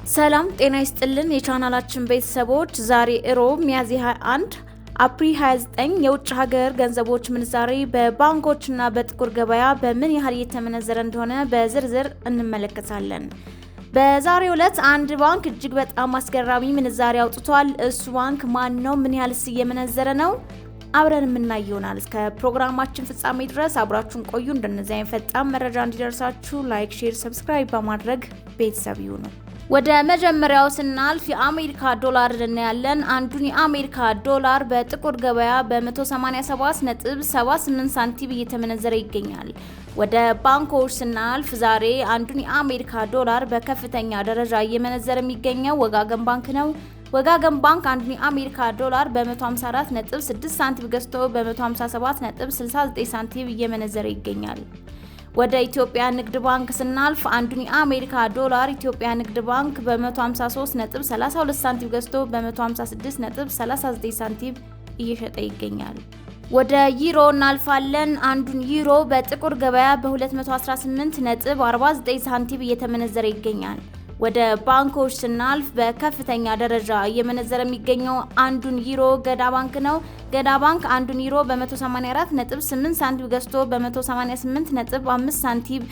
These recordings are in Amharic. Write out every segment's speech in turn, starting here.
ሰላም ጤና ይስጥልን የቻናላችን ቤተሰቦች፣ ዛሬ እሮብ ሚያዝያ 21 አፕሪል 29 የውጭ ሀገር ገንዘቦች ምንዛሬ በባንኮችና በጥቁር ገበያ በምን ያህል እየተመነዘረ እንደሆነ በዝርዝር እንመለከታለን። በዛሬው ዕለት አንድ ባንክ እጅግ በጣም አስገራሚ ምንዛሬ አውጥቷል። እሱ ባንክ ማን ነው? ምን ያህልስ እየመነዘረ ነው? አብረን የምናይ ይሆናል። እስከ ፕሮግራማችን ፍጻሜ ድረስ አብራችሁን ቆዩ። እንደነዚህ አይነት ፈጣን መረጃ እንዲደርሳችሁ like፣ share፣ subscribe በማድረግ ቤተሰብ ይሁኑ። ወደ መጀመሪያው ስናልፍ የአሜሪካ ዶላር እናያለን። አንዱን የአሜሪካ ዶላር በጥቁር ገበያ በ187.78 ሳንቲም እየተመነዘረ ይገኛል። ወደ ባንኮች ስናልፍ ዛሬ አንዱን የአሜሪካ ዶላር በከፍተኛ ደረጃ እየመነዘረ የሚገኘው ወጋገን ባንክ ነው። ወጋገን ባንክ አንዱን የአሜሪካ ዶላር በ154.6 ሳንቲም ገዝቶ በ157.69 ሳንቲም እየመነዘረ ይገኛል። ወደ ኢትዮጵያ ንግድ ባንክ ስናልፍ አንዱን የአሜሪካ ዶላር ኢትዮጵያ ንግድ ባንክ በ153.32 ሳንቲም ገዝቶ በ156.39 ሳንቲም እየሸጠ ይገኛል። ወደ ዩሮ እናልፋለን። አንዱን ዩሮ በጥቁር ገበያ በ218.49 ሳንቲም እየተመነዘረ ይገኛል። ወደ ባንኮች ስናልፍ በከፍተኛ ደረጃ እየመነዘረ የሚገኘው አንዱን ዩሮ ገዳ ባንክ ነው። ገዳ ባንክ አንዱን ዩሮ በ184.8 ሳንቲም ገዝቶ በ188.5 ሳንቲም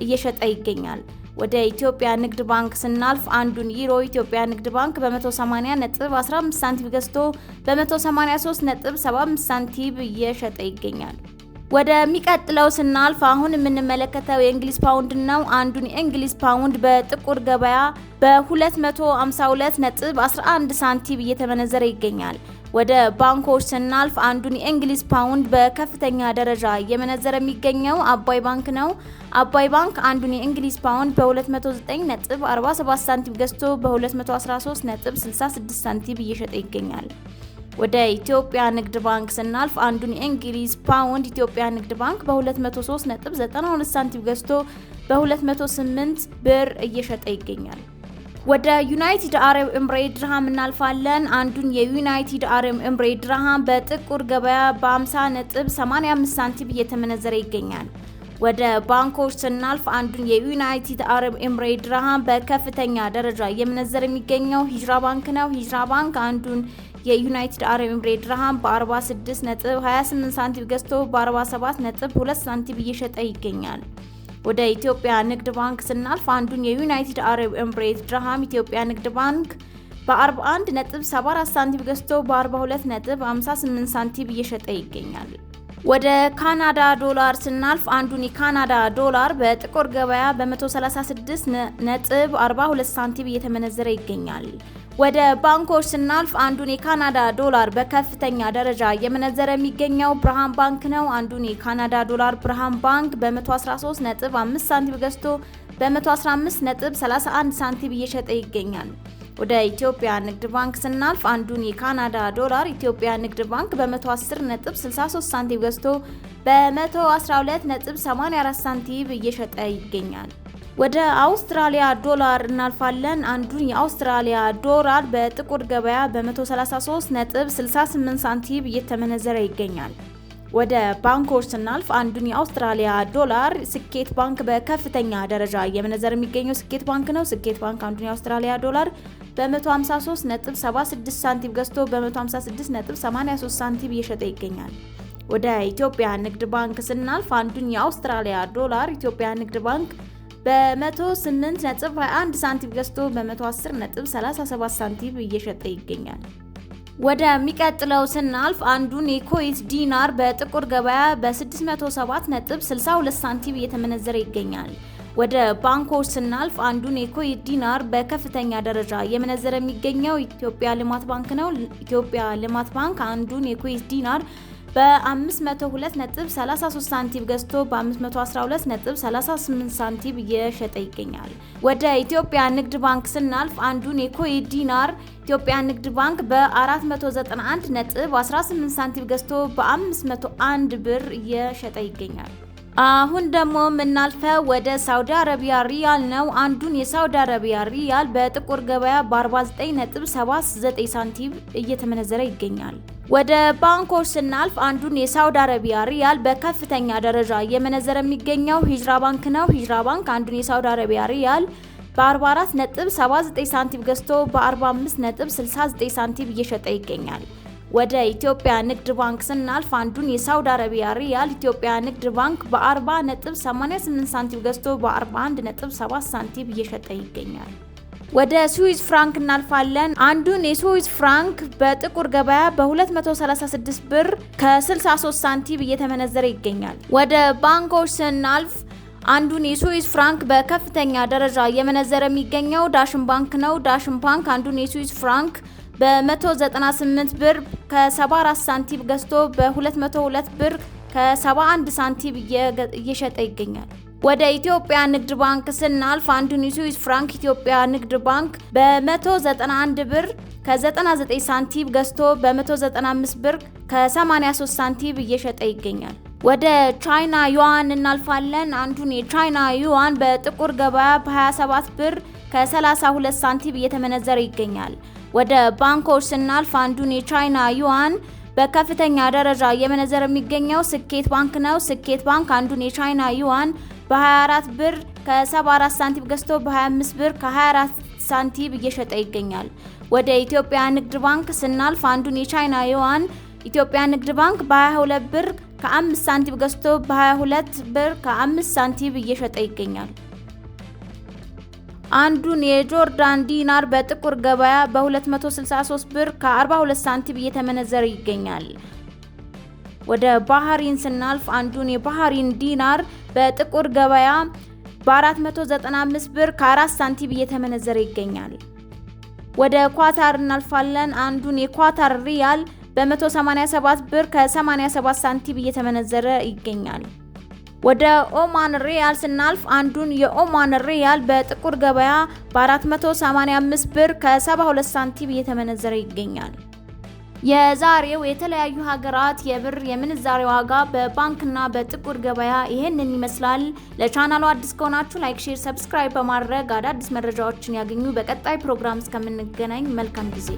እየሸጠ ይገኛል። ወደ ኢትዮጵያ ንግድ ባንክ ስናልፍ አንዱን ዩሮ ኢትዮጵያ ንግድ ባንክ በ180.15 ሳንቲም ገዝቶ በ183.75 ሳንቲም እየሸጠ ይገኛል። ወደሚቀጥለው ስናልፍ አሁን የምንመለከተው የእንግሊዝ ፓውንድ ነው። አንዱን የእንግሊዝ ፓውንድ በጥቁር ገበያ በ252.11 ሳንቲም እየተመነዘረ ይገኛል። ወደ ባንኮች ስናልፍ አንዱን የእንግሊዝ ፓውንድ በከፍተኛ ደረጃ እየመነዘረ የሚገኘው አባይ ባንክ ነው። አባይ ባንክ አንዱን የእንግሊዝ ፓውንድ በ209.47 ሳንቲም ገዝቶ በ213.66 ሳንቲም እየሸጠ ይገኛል። ወደ ኢትዮጵያ ንግድ ባንክ ስናልፍ አንዱን የእንግሊዝ ፓውንድ ኢትዮጵያ ንግድ ባንክ በ203.92 ሳንቲም ገዝቶ በ208 ብር እየሸጠ ይገኛል። ወደ ዩናይትድ አረብ ኤምሬት ድርሃም እናልፋለን። አንዱን የዩናይትድ አረብ ኤምሬት ድርሃም በጥቁር ገበያ በ50.85 ሳንቲም እየተመነዘረ ይገኛል። ወደ ባንኮች ስናልፍ አንዱን የዩናይትድ አረብ ኤምሬት ድርሃም በከፍተኛ ደረጃ እየመነዘረ የሚገኘው ሂጅራ ባንክ ነው። ሂጅራ ባንክ አንዱን የዩናይትድ አረብ ኤምሬት ድርሃም በ46.28 ሳንቲም ገዝቶ በ47.2 ሳንቲም እየሸጠ ይገኛል። ወደ ኢትዮጵያ ንግድ ባንክ ስናልፍ አንዱን የዩናይትድ አረብ ኤምሬት ድርሃም ኢትዮጵያ ንግድ ባንክ በ41.74 ሳንቲም ገዝቶ በ42.58 ሳንቲም እየሸጠ ይገኛል። ወደ ካናዳ ዶላር ስናልፍ አንዱን የካናዳ ዶላር በጥቁር ገበያ በ136.42 ሳንቲም እየተመነዘረ ይገኛል። ወደ ባንኮች ስናልፍ አንዱን የካናዳ ዶላር በከፍተኛ ደረጃ እየመነዘረ የሚገኘው ብርሃን ባንክ ነው። አንዱን የካናዳ ዶላር ብርሃን ባንክ በ113.5 ሳንቲም ገዝቶ በ115.31 ሳንቲም እየሸጠ ይገኛል። ወደ ኢትዮጵያ ንግድ ባንክ ስናልፍ አንዱን የካናዳ ዶላር ኢትዮጵያ ንግድ ባንክ በ110.63 ሳንቲም ገዝቶ በ112.84 ሳንቲም እየሸጠ ይገኛል። ወደ አውስትራሊያ ዶላር እናልፋለን። አንዱን የአውስትራሊያ ዶላር በጥቁር ገበያ በ133.68 ሳንቲም እየተመነዘረ ይገኛል። ወደ ባንኮች ስናልፍ አንዱን የአውስትራሊያ ዶላር ስኬት ባንክ በከፍተኛ ደረጃ እየመነዘረ የሚገኘው ስኬት ባንክ ነው። ስኬት ባንክ አንዱን የአውስትራሊያ ዶላር በ153.76 ሳንቲም ገዝቶ በ156.83 ሳንቲም እየሸጠ ይገኛል። ወደ ኢትዮጵያ ንግድ ባንክ ስናልፍ አንዱን የአውስትራሊያ ዶላር ኢትዮጵያ ንግድ ባንክ በ108.21 ሳንቲም ገዝቶ በ110.37 ሳንቲም እየሸጠ ይገኛል። ወደሚቀጥለው ስናልፍ አንዱን የኩዌት ዲናር በጥቁር ገበያ በ607.62 ሳንቲም እየተመነዘረ ይገኛል። ወደ ባንኮች ስናልፍ አንዱን የኩዌት ዲናር በከፍተኛ ደረጃ እየመነዘረ የሚገኘው ኢትዮጵያ ልማት ባንክ ነው። ኢትዮጵያ ልማት ባንክ አንዱን የኩዌት ዲናር በ502.33 ሳንቲም ገዝቶ በ512.38 ሳንቲም እየሸጠ ይገኛል። ወደ ኢትዮጵያ ንግድ ባንክ ስናልፍ አንዱን የኩዌት ዲናር ኢትዮጵያ ንግድ ባንክ በ491.18 ሳንቲም ገዝቶ በ501 ብር እየሸጠ ይገኛል። አሁን ደግሞ የምናልፈው ወደ ሳውዲ አረቢያ ሪያል ነው። አንዱን የሳውዲ አረቢያ ሪያል በጥቁር ገበያ በ49.79 ሳንቲም እየተመነዘረ ይገኛል። ወደ ባንኮች ስናልፍ አንዱን የሳውዲ አረቢያ ሪያል በከፍተኛ ደረጃ እየመነዘረ የሚገኘው ሂጅራ ባንክ ነው። ሂጅራ ባንክ አንዱን የሳውዲ አረቢያ ሪያል በ44.79 ሳንቲም ገዝቶ በ45.69 ሳንቲም እየሸጠ ይገኛል። ወደ ኢትዮጵያ ንግድ ባንክ ስናልፍ አንዱን የሳውዲ አረቢያ ሪያል ኢትዮጵያ ንግድ ባንክ በ40.88 ሳንቲም ገዝቶ በ41.7 ሳንቲም እየሸጠ ይገኛል። ወደ ስዊዝ ፍራንክ እናልፋለን። አንዱን የስዊዝ ፍራንክ በጥቁር ገበያ በ236 ብር ከ63 ሳንቲም እየተመነዘረ ይገኛል። ወደ ባንኮች ስናልፍ አንዱን የስዊዝ ፍራንክ በከፍተኛ ደረጃ እየመነዘረ የሚገኘው ዳሽን ባንክ ነው። ዳሽን ባንክ አንዱን የስዊዝ ፍራንክ በ198 ብር ከ74 ሳንቲም ገዝቶ በ202 ብር ከ71 ሳንቲም እየሸጠ ይገኛል። ወደ ኢትዮጵያ ንግድ ባንክ ስናልፍ አንዱን የስዊዝ ፍራንክ ኢትዮጵያ ንግድ ባንክ በ191 ብር ከ99 ሳንቲም ገዝቶ በ195 ብር ከ83 ሳንቲም እየሸጠ ይገኛል። ወደ ቻይና ዩዋን እናልፋለን። አንዱን የቻይና ዩዋን በጥቁር ገበያ በ27 ብር ከ32 ሳንቲም እየተመነዘረ ይገኛል። ወደ ባንኮች ስናልፍ አንዱን የቻይና ዩዋን በከፍተኛ ደረጃ እየመነዘረ የሚገኘው ስኬት ባንክ ነው። ስኬት ባንክ አንዱን የቻይና ዩዋን በ24 ብር ከ74 ሳንቲም ገዝቶ በ25 ብር ከ24 ሳንቲም እየሸጠ ይገኛል። ወደ ኢትዮጵያ ንግድ ባንክ ስናልፍ አንዱን የቻይና ዩዋን ኢትዮጵያ ንግድ ባንክ በ22 ብር ከ5 ሳንቲም ገዝቶ በ22 ብር ከ5 ሳንቲም እየሸጠ ይገኛል። አንዱን የጆርዳን ዲናር በጥቁር ገበያ በ263 ብር ከ42 ሳንቲም እየተመነዘረ ይገኛል። ወደ ባህሪን ስናልፍ አንዱን የባህሪን ዲናር በጥቁር ገበያ በ495 ብር ከ4 ሳንቲም እየተመነዘረ ይገኛል። ወደ ኳታር እናልፋለን። አንዱን የኳታር ሪያል በ187 ብር ከ87 ሳንቲም እየተመነዘረ ይገኛል። ወደ ኦማን ሪያል ስናልፍ አንዱን የኦማን ሪያል በጥቁር ገበያ በ485 ብር ከ72 ሳንቲም እየተመነዘረ ይገኛል። የዛሬው የተለያዩ ሀገራት የብር የምንዛሬ ዋጋ በባንክና በጥቁር ገበያ ይህንን ይመስላል። ለቻናሉ አዲስ ከሆናችሁ like፣ share፣ subscribe በማድረግ አዳዲስ መረጃዎችን ያገኙ። በቀጣይ ፕሮግራም እስከምንገናኝ መልካም ጊዜ።